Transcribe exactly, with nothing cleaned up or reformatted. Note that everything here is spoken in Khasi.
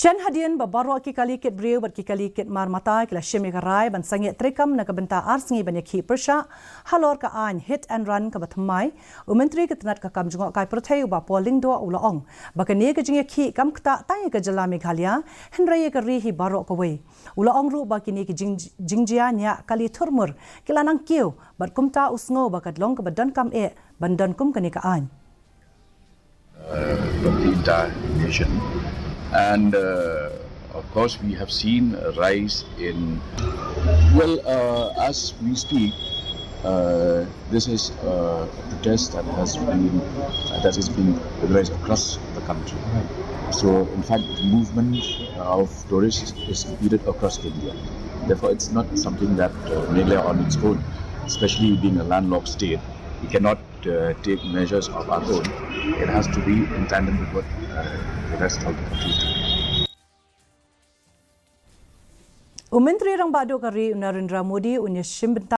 Hadien ba baroh ki kali kit briew bad ki kali kit mar mata ki la shim ïa ka rai ban sangeh treikam na ka bynta ar sngi ban ïakhih pyrshah halor ka aiñ hit and run kaba thymmai, u Myntri ka tnat ka kam jngohkai pyrthei u Bah Paul Lyngdoh u la ong ba kane ka jingïakhih kam ktah tang ïa ka jylla Meghalaya, hynrei ïa ka ri hi baroh kawei. U la ong ruh ba kine ki jing-, jingjia ñiah kali thurmur ki la nang kiew, bad kumta u sngew ba ka long kaba donkam eh ban don kum kane ka aiñ. Uh, from the entire nation. And uh, of course, we have seen a rise in, well, uh, as we speak, uh, this is a protest that has been that is being organized across the country. So, in fact, the movement of tourists is needed across India. Therefore, it's not something that uh, Meghalaya on its own, especially being a landlocked state, we cannot uh, take measures of our own. It has to be in tandem with what uh, the rest of the country is doing. U Myntri Rangbah Duh ka ri u Narendra Modi un ïashim bynta